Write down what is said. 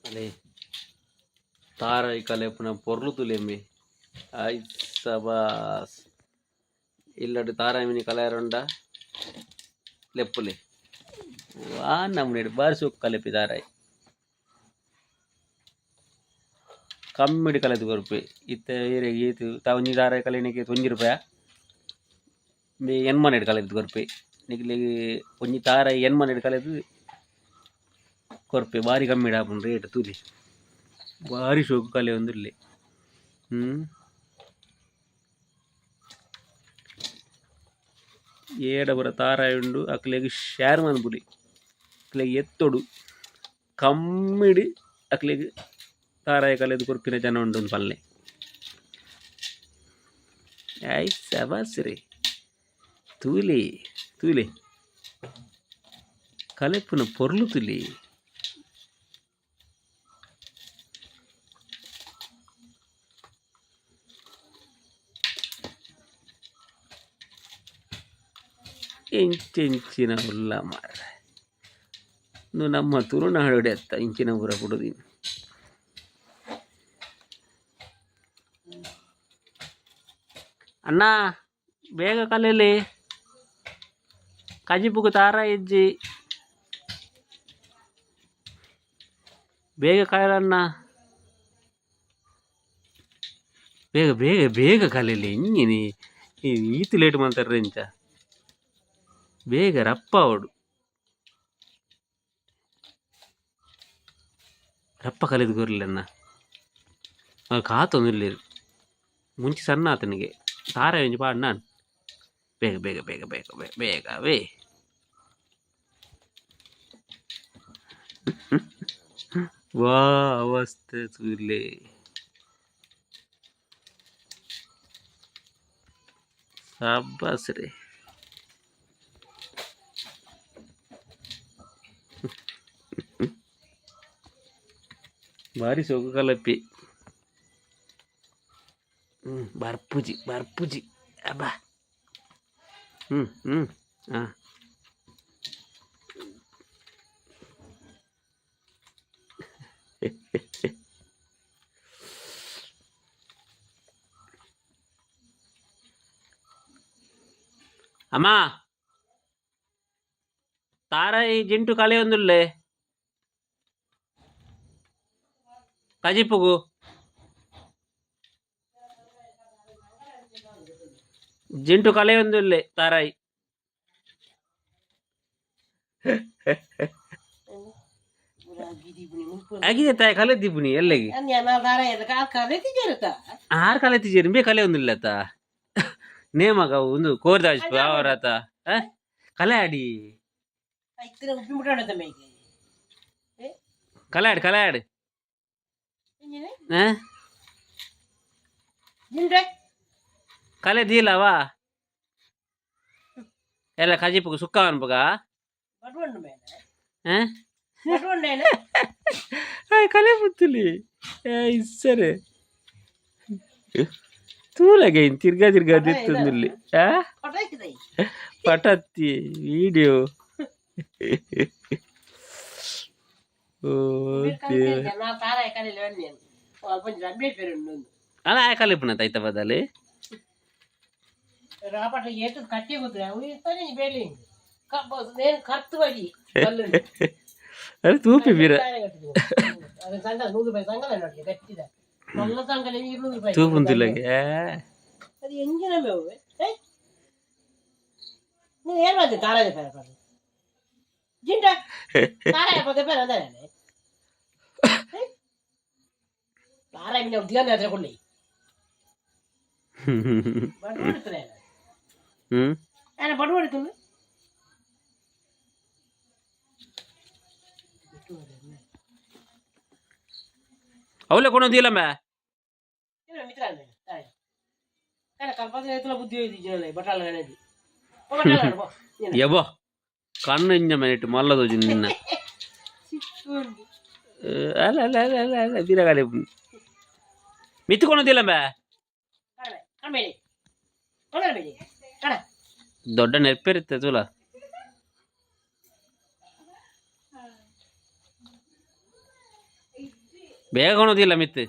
ಅಲೆ ತಾರಾಯಿ ಕಲೆಪುನ ಪೊರ್ಲು ತೂಲೆಂಬೆ ಆಯ್ ಸಬಾಸ್ ಇಲ್ಲಡ್ ತಾರಾಯಿ ಮಿನಿ ಕಲೆಯರುಂಡ ಲೆಪ್ಪುಲೆ ವಾ ನಮೂನೆಡ್ ಬಾರಿ ಸೋಕು ಕಲೆಪಿ ತಾರಾಯಿ ಕಮ್ಮಿಡ್ ಕಲೆತ್ ಕೊರ್ಪೆ ಇತ್ತೆ ಈರೆಗ್ ಏತ್ ಒಂಜಿ ತಾರಾಯಿ ಕಲೆನಿಗ್ ಒಂಜಿ ರೂಪಾಯ ಇಂಬೆ ಎನ್ಮನೆಡ್ ಕಲೆತ್ ಕೊರ್ಪೆ ನಿಕ್ಲೆಗ್ ಒಂಜಿ ತಾರಾಯಿ ಎನ್ಮನೆಡ್ ಕಲೆತ್ ಕೊರ್ಪೆ ಬಾರಿ ಕಮ್ಮಿಡ್ ಆಪುಂಡು ರೇಟ್ ತೂಲೆ ಬಾರಿ ಶೋಕು ಕಲೆಯೊಂದುಲ್ಲೆ ಏಡ ಪೂರ ತಾರಾಯಿ ಉಂಡು ಅಕ್ಲೆಗ್ ಶೇರ್ ಮನ್ಪುಲೆ ಅಕ್ಲೆಗ್ ಎತ್ತೊಡು ಕಮ್ಮಿಡ್ ಅಕ್ಲೆಗ್ ತಾರಾಯಿ ಕಲೆದ್ ಕೊರ್ಪಿನ ಜನ ಉಂಡು ಪನ್ಲೆ ಐ ಶಬಾಸ್ ರೇ ತೂಲೆ ತೂಲೆ ಕಲೆಪುನ ಪೊರ್ಲು ತೂಲೆ. ಎಂಚೆಂಚಿನ ಉಲ್ಲ ಮಾರ್ರೆ ಉಂದು ನಮ್ಮ ತುಳುನಾಡುಡೆ ಅತ್ತ ಇಂಚಿನ ಪೂರ ಬುಡುದಿನಿ. ಅಣ್ಣ ಬೇಗ ಕಲೀಲಿ ಕಜಿಪುಗು ತಾರಾಯಿ ಇಜ್ಜಿ ಬೇಗ ಕಲಣ್ಣ ಬೇಗ ಬೇಗ ಬೇಗ ಕಲೀಲಿ ಇಂಜಿನಿ ಈತ್ ಲೇಟ್ ಮಲ್ತಾರ ಇಂಚ ಬೇಗ ರಪ್ಪ ಆವೊಡು ರಪ್ಪ ಕಲಿದ್ ಕೊರ್ಲೆನ್ನ ಕಾತೊಂದುಲ್ಲೆರ್ ಮುಂಚಿ ಸಣ್ಣ ಆತನಿಗೆ ತಾರಾಯಿ ಒಂಜಿ ಪಾಡ್ನ ಬೇಗ ಬೇಗ ಬೇಗ ಬೇಗ ಬೇಗ ಬೇಗವೇ ವಾ ಅವಸ್ಥೆ ತೂಲೆ ಶಾಬಾಸ್ ರೇ ಬಾರಿ ಸೋಕು ಕಲಪಿ ಬರ್ಪುಜಿ ಬರ್ಪುಜಿ ಅಬ್ಬಾ ಹ್ಮ್ ಹ್ಮ್ ಆ ಅಮ್ಮ ತಾರಾಯಿ ಜಿಂಟು ಕಲೆಯೊಂದುಲ್ಲೆ ಕಜಿಪುಗು ಜಿಂಟು ಕಲೆಯೊಂದುಲ್ಲೆ ತಾರಾಯಿ ಆಗಿದೆ ತಾಯಿ ಕಲೆ ದಿಬ್ಬುನಿ ಎಲ್ಲೆಗೆ ಆರ್ ಕಲೆ ತಿಜೇರಿ ಬೇ ಕಲೆ ಒಂದಿಲ್ಲ ತಾ ನೇಮಗ ಒಂದು ಕೋರ್ದಾಜ್ ಅವರಾತ ಕಲೆ ಆಡಿ ಕಲೆ ಆಡಿ ಕಲೆ ಆಡಿ ಕಲೆ ದೀಲವಾ ಎಲ್ಲ ಕಜಿಪುಗು ಸುಕ್ಕ ಅನ್ಪುಗ ಕಲೆ ಪುತ್ತುಲಿ ಸరే ತೂಲಗೆ ತಿರ್ಗಾ ತಿರ್ಗಾ ತಿತ್ತೊಂದುಲ್ಲೆ ಪಟತ್ತಿ ವಿಡಿಯೋ ಓ ಅಲ್ಲ ಆಯ ಕಲಿಪುನ ತೈತ ಬದಲಿ ಅರೆ ತೂಪಿ ಬೀರ ತೂಪುಂತಿಲ್ಲಗೆ ಹ್ಮ್ ಅವಲೇ ಕೊನೊಂದಿಲ್ಲ ಮೇ ಯಬ್ಬಾ ಕಣ್ಣು ಇಂಜ ಮಿನಿಟ್ ಮಲ್ಲ ತೋಜು ನಿನ್ನ ಅಲ್ಲ ಅಲ್ಲ ಅಲ್ಲ ಅಲ್ಲ ಅಲ್ಲ ಬೀರಗಾಲಿ ಮಿತ್ತು ಕೊನೊಂದಿಲ್ಲ ಮೇ ದೊಡ್ಡ ನೆರ್ಪೇರಿತ್ತೆ ತೂಲ ಬೇಗ ಕೊನೊದಿಲ್ಲ ಮಿತ್ತು.